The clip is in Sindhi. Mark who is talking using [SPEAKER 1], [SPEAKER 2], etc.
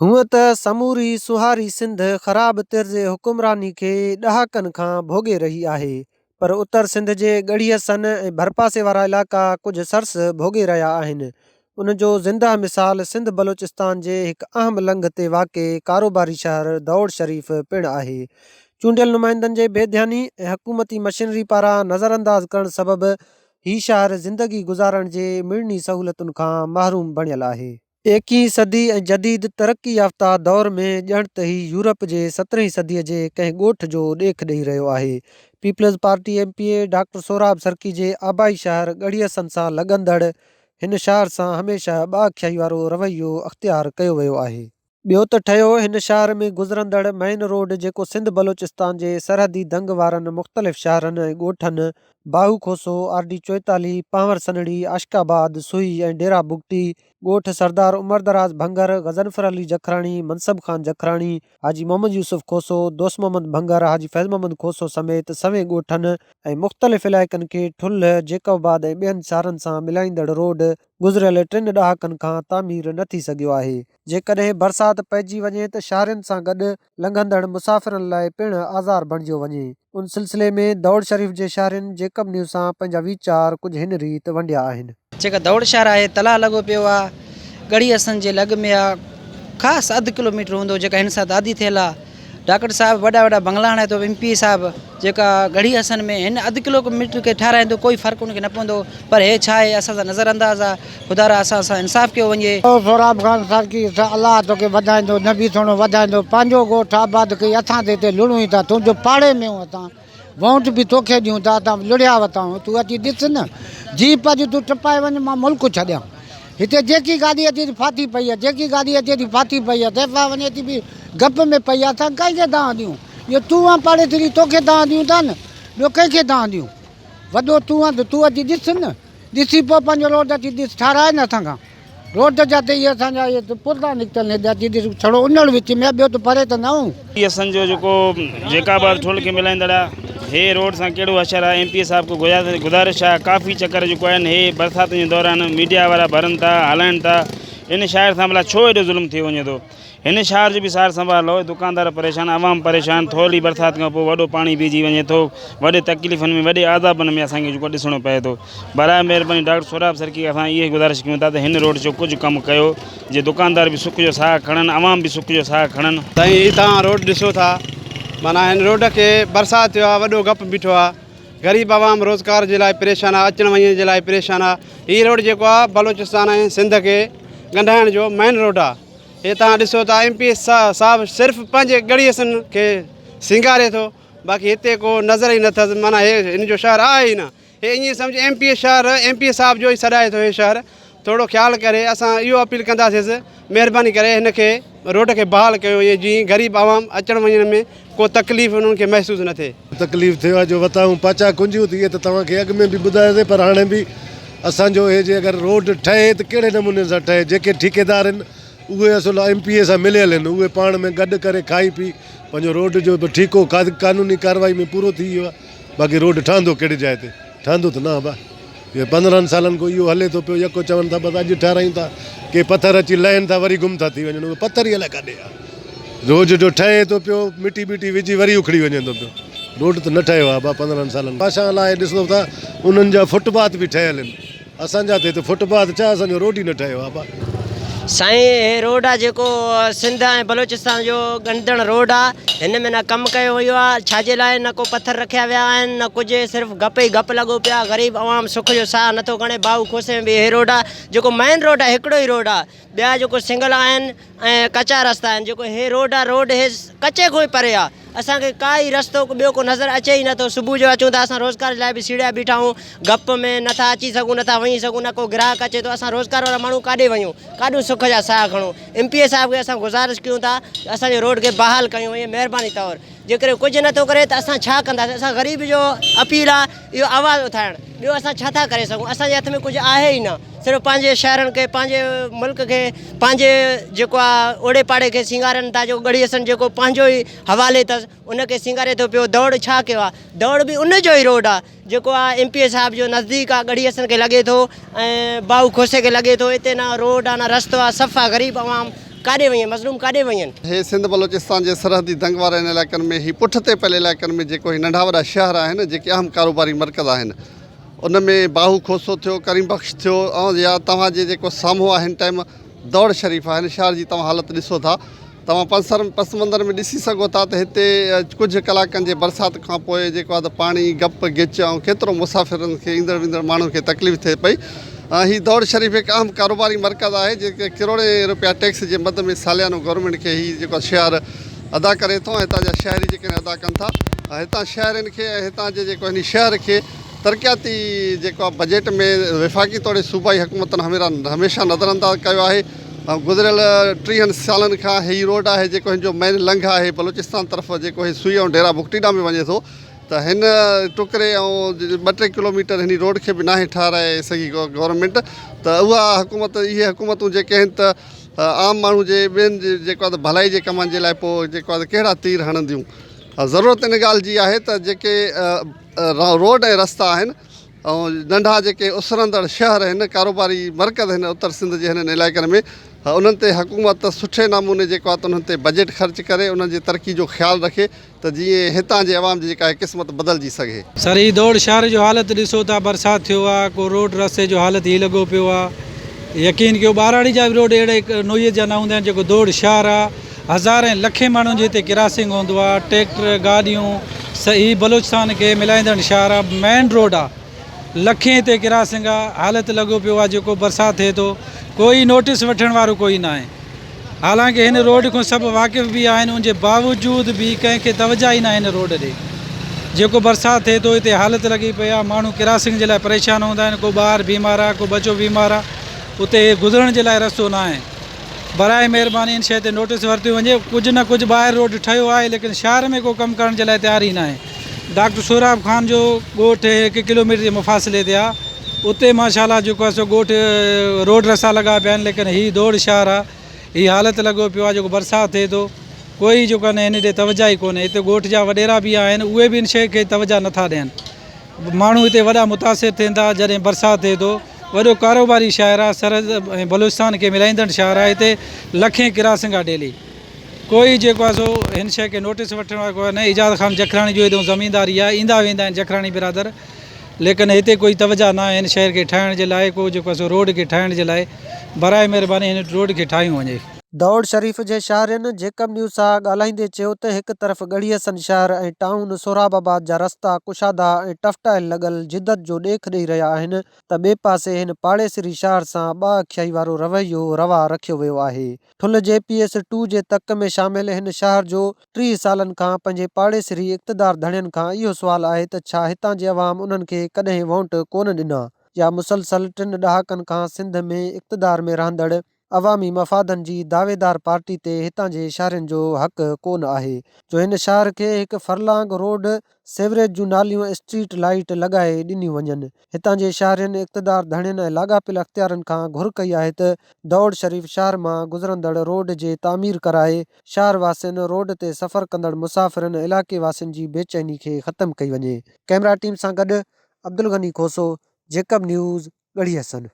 [SPEAKER 1] هونء ته سموري سونهاري سنڌ خراب طرز حڪمراني کي ڏهاڪن کان ڀوڳي رهي آهي پر اتر سنڌ جي ڳڙهي حسن ۽ ڀرپاسي وارا علائقا ڪجهه سرس ڀوڳي رهيا آهن. ان جو زنده مثال سنڌ بلوچستان جي هڪ اهم لنگهه تي واقع ڪاروباري شهر دوڙ شريف پڻ آهي. چونڊيل نمائندن جي بي ڌياني ۽ حڪومتي مشينري پاران نظرانداز ڪرڻ سبب هي شهر زندگي گذارڻ جي مڙني سهولتن کان محروم بڻيل آهي. ايڪيهين صدي ۽ جديد ترقي يافته دور ۾ ڄڻ ته هي يورپ جي سترهين صديء جي ڪنهن ڳوٺ جو ڏيک ڏئي رهيو آهي. Peoples party M P A doctor Sohrab Sarki جي آبائي شهر ڳڙهي حسن سان لڳندڙ هن شهر سان هميشه ٻه اکيائي وارو رويو اختيار ڪيو ويو آهي. ٻيو ته ٺهيو هن شهر ۾ گذرندڙ مئن روڊ جيڪو سنڌ بلوچستان جي سرحدي دنگ وارن مختلف شهرن ۽ ڳوٺن باهو کوسو، آر ڊي 44، پانور سنهڙي، عاشق آباد، سوئي ۽ ڊيرا بگٽي، ڳوٺ سردار عمردراز ڀنگر، غضنفر علي جکراڻي، منصب خان جکراڻي، حاجي محمد يوسف کوسو، دوست محمد ڀنگر، حاجي فيض محمد کوسو سميت سوين ڳوٺن ۽ مختلف علائقن کي ٺلهه، جيڪب آباد ۽ ٻين شهرن سان ملائيندڙ روڊ گذريل ٽن ڏهاڪن کان تعمير نه ٿي سگهيو آهي. جيڪڏهن برسات پئجي وڃي ته شهرين سان گڏ لنگهندڙ مسافرن لاء پڻ آزار بڻجيو وڃي. ان سلسلي ۾ دوڙ شريف جي شهرين جيڪب نيوز سان پنهنجا ويچار ڪجهه هن ريت ونڊيا آهن.
[SPEAKER 2] جيڪا دوڙ شهر آهي تلاء لڳو پيو آ ڳڙهي حسن جي لڳ ۾ آ خاص اڌ ڪلو ميٽر هوندو جيڪا هن سان دادي ٿيل آ ڊاڪٽر صاحب وڏا وڏا بنگلا هڻائي ٿو ايم پي اي صاحب جيڪا ڳڙهي حسن ۾ هن اڌ ڪلو ميٽر کي ٺاراهيندو ڪوئي فرق ان کي نه پوندو پر هي ڇا آهي اسان سان نظر انداز آ خدا را اسان سان انصاف ڪيو وڃي.
[SPEAKER 3] او سهراب خان سرڪي الله توکي وڌائيندو نبي سهڻو وڌائيندو پنهنجو ڳوٺ آباد ڪئي اسان ته هتي لڙون ئي ٿا تنهنجو پاڙي ۾ آهيون اسان وونٽ به توکي ڏيون ٿا اسان لڙيا وتا آهيون تون اچي ڏس نه جيپ اڄ تون ٽپائي وڃ مان ملڪ ڇڏيان هتي جيڪي گاڏي اچي ٿي ڦاٿي پئي آهي جيڪي گاڏي اچي ٿي ڦاٿي پئي آهي سيفا وڃي ٿي به گپ ۾ پئي آهي اسان ڪنهن کي دانهن ڏيون اهو تون آن پاڙيسري توکي دانهن ڏيون ٿا نه ٻيو ڪنهن کي دانهن ڏيون وڏو تون آن ته تون اچي ڏس نه ڏسي پوء پنهنجو روڊ اچي ڏس ٺاراء نه اسان کان روڊ جا ته اهي اسان جا اهي پرزا نڪتل آهن اچي ڏس ڇڙو انڙ وچ ۾ آهي ٻيو ته پري ته نه آهون.
[SPEAKER 4] هي اسان جو جيڪو جيڪب آباد ٺل کي ملائيندڙ آهي هي روڊ سان ڪهڙو حشر آهي ايم پي اي صاحب کي گذارش آهي ڪافي چڪر جيڪو آهن هي برساتن جي دوران ميڊيا وارا ڀرن ٿا هلائن ٿا ان شهر سان ڀلا ڇو ايڏو ظلم ٿي وڃي ٿو هن شهر جو به سار سنڀال لهو، دڪاندار پريشان، عوام پريشان، ٿورڙي برسات کان پوء وڏو پاڻي بيهجي وڃي ٿو، وڏي تڪليفن ۾ وڏي عذابن ۾ اسان کي جيڪو ڏسڻو پئي ٿو. براء مهرباني ڊاڪٽر سهراب سرڪي کي اسان اهي گذارش ڪيون ٿا ته هن روڊ جو ڪجهه ڪم ڪيو جي دڪاندار به سک جو ساهه کڻن عوام به سک جو ساهه کڻن.
[SPEAKER 5] سائين هي توهان روڊ ڏسو ٿا معنيٰ هن روڊ کي برسات ٿيو آ وڏو گپ بيٺو آ غريب عوام روزگار جي لاء پريشان آ اچڻ وڃڻ جي لاء پريشان آ هي روڊ جيڪو آ بلوچستان ۽ سنڌ کي ڳنڍائڻ جو مين روڊ آ هي توهان ڏسو ٿا ايم پي اي صاحب صرف پنهنجي ڳڙهي حسن کي سينگاري ٿو باقي هتي ڪو نظر ئي نٿس معنيٰ هي هن جو شهر آهي ئي نه هي ائين سمجهه ايم پي اي شهر ايم پي اي صاحب جو ئي سڏائي ٿو هي شهر ٿورو خيال ڪري اسان اهو اپيل ڪنداسيس مهرباني ڪري هن کي روڊ کي بحال ڪيو وڃي جيئن غريب عوام اچڻ وڃڻ ۾ ڪو تڪليف انهن کي محسوس نه ٿئي.
[SPEAKER 6] تڪليف ٿيو آهي جو وتاهون پاچا ڪنجيون ٿي اهي ته توهان کي اڳ ۾ به ٻڌايوسين پر هاڻي به اسان جو اهي جي اگر روڊ ٺهي ته ڪهڙي نموني سان ٺهي جيڪي ٺيڪيدار آهن اهي اصل ايم پي اي سان مليل آهن اهي پاڻ ۾ گڏ ڪري کائي پي پنهنجو روڊ جو به ٺيڪو قانوني ڪارروائي ۾ پورو ٿي ويو آهي باقي روڊ ٺهندو ڪهڙي جاء تي ٺهندو ته نه ابا اهي 15 سالن کان اهو هلي ٿو پيو يڪو چون ٿا بس اڄ ٺهرايون ٿا ڪي پٿر اچي لهن ٿا وري گم ٿا ٿي وڃن اهي پٿر ئي الائي ڪاڏي آ روز جو ٺهي ٿو پيو مٽي ٻٽي وجهي وري اکڙي وڃي ٿو پيو روڊ ته نه ٺهيو آ ابا 15 سالن کان اسان لاء ڏسو ٿا انهن جا فٽ پاٿ به ٺهيل آهن اسان جا ته هتي فٽ پاٿ ڇا اسان جو روڊ ئي نه ٺهيو آ ابا.
[SPEAKER 7] سائين هي روڊ آ جيڪو سنڌ ۽ بلوچستان جو ڳنڍندڙ روڊ آ هن ۾ نه ڪم ڪيو ويو آ ڇا جي لاء نه ڪو پٿر رکيا ويا آهن نه ڪجهه صرف گپ ئي گپ لڳو پيو آ غريب عوام سک جو ساهه نٿو کڻي باهو کوسي ۾ به هي روڊ آ جيڪو مين روڊ آ هڪڙو ئي روڊ آ ٻيا جيڪو سنگل آهن ۽ ڪچا رستا آهن جيڪو هي روڊ آ روڊ هي ڪچي کان ئي پري آ اسان کي ڪا ئي رستو ٻيو ڪو نظر اچي ئي نٿو صبح جو اچون ٿا اسان روزگار جي لاء به سيڙيا بيٺا آهيون گپ ۾ نٿا اچي سگهون نٿا وڃي سگهون نه ڪو گراهڪ اچي ٿو اسان روزگار وارا ماڻهو ڪاڏي وڃون ڪاڏو سک جا ساهه کڻون ايم پي اي صاحب کي اسان گذارش ڪيون ٿا ته اسان جي روڊ کي بحال ڪيو وڃي مهرباني طور جيڪڏهن ڪجهه نٿو ڪري ته اسان ڇا ڪنداسين اسان غريب جو اپيل آ اهو آواز اٿارڻ ٻيو اسان ڇا ٿا ڪري سگهون اسان جي هٿ ۾ ڪجهه آهي ئي نه صرف پنهنجي شهرن کي پنهنجي ملڪ کي پنهنجي جيڪو آ اوڙي پاڙي کي سينگارن ٿا جيڪو ڳڙهي حسن جيڪو پنهنجو ئي حوالي اٿس ان کي سينگاري ٿو پيو دوڙ ڇا ڪيو آ دوڙ به ان جو ئي روڊ آ جيڪو آ ايم پي اي صاحب جو نزديڪ آ ڳڙهي حسن کي لڳي ٿو ۽ باهو کوسي کي لڳي ٿو اتي نه روڊ آ نه رستو آ صفا غريب عوام. ڪاڏي وڃن مظلوم ڪاڏي وڃن.
[SPEAKER 8] هي سنڌ بلوچستان جي سرحدي دنگ وارن علائقن ۾ هي پٺ تي پيل علائقن ۾ جيڪو هي ننڍا وڏا شهر آهن جيڪي اهم ڪاروباري مرڪز آهن ان ۾ باهو کوسو ٿيو ڪريم بخش ٿيو ۽ يا توهان جي جيڪو سامهون آهي هن ٽائيم دوڙ شريف آهي هن شهر جي توهان حالت ڏسو ٿا توهان پسر پس منظر ۾ ڏسي سگهو ٿا ته هتي ڪجهه ڪلاڪن جي برسات کان پوء جيڪو آهي ته پاڻي گپ گچ ۽ ڪيترو مسافرن کي ايندڙ ويندڙ ماڻهن کي تڪليف ٿئي پئي هي دوڙ شريف هڪ اهم ڪاروباري مرڪز آهي جيڪي ڪروڙين روپيا ٽيڪس جي مد ۾ ساليانو گورنمينٽ کي هي جيڪو شهر ادا ڪري ٿو ۽ هتان جا شهري جيڪي آهن ادا ڪن ٿا هتان شهرين کي ۽ هتان جي جيڪو هن شهر کي ترقياتي جيڪو آهي بجيٽ ۾ وفاقي توڙي صوبائي حڪومتن هميشه نظرانداز ڪيو آهي ۽ گذريل ٽيهن سالن کان هي روڊ آهي جيڪو هن جو مين لنگهه آهي بلوچستان طرف جيڪو هي سوئي ۽ ڊيرا بگٽي ڏانهن به وڃي ٿو ته هن ٽڪري ۽ ٻه ٽي ڪلوميٽر هن روڊ کي به ناهي ٺهرائي سگهي گورنمينٽ ته اها حڪومت اهي حڪومتون جيڪي آهن ته عام ماڻهو جي ٻين جي جيڪو آهي ته ڀلائي جي ڪمن جي لاء پوء جيڪو آهي ته ڪهڙا تير هڻنديون ضرورت ان ڳالهه جي آهي ته جيڪي روڊ ۽ رستا آهن ۽ ننڍا جيڪي اسرندڙ شهر آهن، ڪاروباري مرڪز آهن اتر سنڌ جي هنن علائقن ۾ انهن تي حڪومت سٺي نموني جيڪو آهي ته انهن تي بجيٽ خرچ ڪري انهن جي ترقي جو خيال رکي ته جيئن هتان جي عوام جي جيڪا آهي قسمت بدلجي سگهي.
[SPEAKER 9] سر هي دوڙ شهر جو حالت ڏسو ٿا برسات ٿيو آ ڪو روڊ رستي جو حالت هي لڳو پيو آ يقين ڪيو ٻاراڙي جا به روڊ اهڙي نوعيت جا نه هوندا آهن جيڪو دوڙ شهر آ هزارين لکين ماڻهن جي هتي ڪراسنگ هوندو آ ٽريڪٽر گاڏيون هي بلوچستان کي ملائيندڙ شهر آ مين روڊ آ لکين هتي ڪراسنگ آ حالت لڳو پيو آ جيڪو برسات ٿئي ٿو ڪوئي نوٽس وٺڻ وارو ڪوئي ناهي حالانڪه هن روڊ کان سڀ واقف به آهن ان جي باوجود به ڪنهن کي توجه ئي ناهي هن روڊ ڏي جيڪو برسات ٿئي ٿو هتي حالت لڳي پئي آ ماڻهو ڪراسنگ جي لاء پريشان هوندا آهن ڪو ٻار بيمار آ ڪو ٻچو بيمار آ اتي گذرڻ جي لاء رستو ناهي. براء مهرباني ان شيء تي نوٽيس ورتيو وڃي ڪجهه نه ڪجهه ٻاهر روڊ ٺهيو آهي ليڪن شهر ۾ ڪو ڪم ڪرڻ جي لاء تيار ئي ناهي ڊاڪٽر سهراب خان جو ڳوٺ هڪ ڪلوميٽر جي مفاصلي تي آهي اتي ماشاء الله جيڪو آهي سو ڳوٺ روڊ رسا لڳا پيا آهن ليڪن هي دوڙ شهر آهي هي حالت لڳو پيو آهي جيڪو برسات ٿئي ٿو ڪوئي جيڪو آهي هن ڏي توجه ئي ڪونهي هتي ڳوٺ جا وڏيرا به آهن اهي به ان شيء کي توجه نٿا ڏين ماڻهو هتي وڏا متاثر ٿين ٿا جڏهن برسات ٿئي ٿو وڏو ڪاروباري شهر آهي سرحد ۽ بلوچستان کي ملائيندڙ شهر آهي هتي لکين ڪراسنگ آهي ڊيلي ڪوئي جيڪو آهي سو هن شيء کي نوٽيس وٺڻ وارو ڪو نه اعجاز خان جکراڻي جو هتي زمينداري آهي ايندا ويندا آهن جکراڻي برادر ليڪن هتي ڪوئي توجه نه آهي هن شهر کي ٺاهڻ جي لاء ڪو جيڪو آهي سو روڊ کي ٺاهڻ جي لاء براء مهرباني هن روڊ کي ٺاهيون وڃي.
[SPEAKER 1] دوڙ شريف جي شهرين جيڪب نيوز سان ڳالهائيندي چيو ته هڪ طرف ڳڙهي حسن شهر ۽ ٽائون سهراب آباد جا رستا ڪشادا ۽ ٽفٽائل لڳل جدت جو ڏيک ڏئي رهيا آهن ته ٻئي پاسي هن پاڙيسري شهر سان ٻه اکيائي وارو رويو روا رکيو ويو آهي. ٺل جي پي ايس ٽو جي تڪ ۾ شامل هن شهر جو 30 سالن کان پنهنجي پاڙيسري اقتدار ڌڻين کان اهو سوال آهي ته ڇا هتان جي عوام انهن کي ڪڏهن وونٽ ڪونه ڏنا يا مسلسل ٽن ڏهاڪن کان سنڌ ۾ اقتدار ۾ رهندڙ عوامي مفادن جي دعويدار پارٽي تي هتان جي شهرين جو حق ڪو نه آهي جو هن شهر کي هڪ فرلانگ روڊ، سيوريج جون ناليون ۽ اسٽريٽ لائيٽ لڳائي ڏنيون وڃن. هتان جي شهرين، اقتدار ڌڻين ۽ لاڳاپيل اختيارين کان گهر ڪئي آهي ته دوڙ شريف شهر مان گذرندڙ روڊ جي تعمير ڪرائي شهر واسين، روڊ تي سفر ڪندڙ مسافرن ۽ علائقي واسين جي بيچيني کي ختم ڪئي وڃي. ڪئميرا ٽيم سان گڏ عبدالغني کوسو، جيڪب نيوز، ڳڙهي حسن.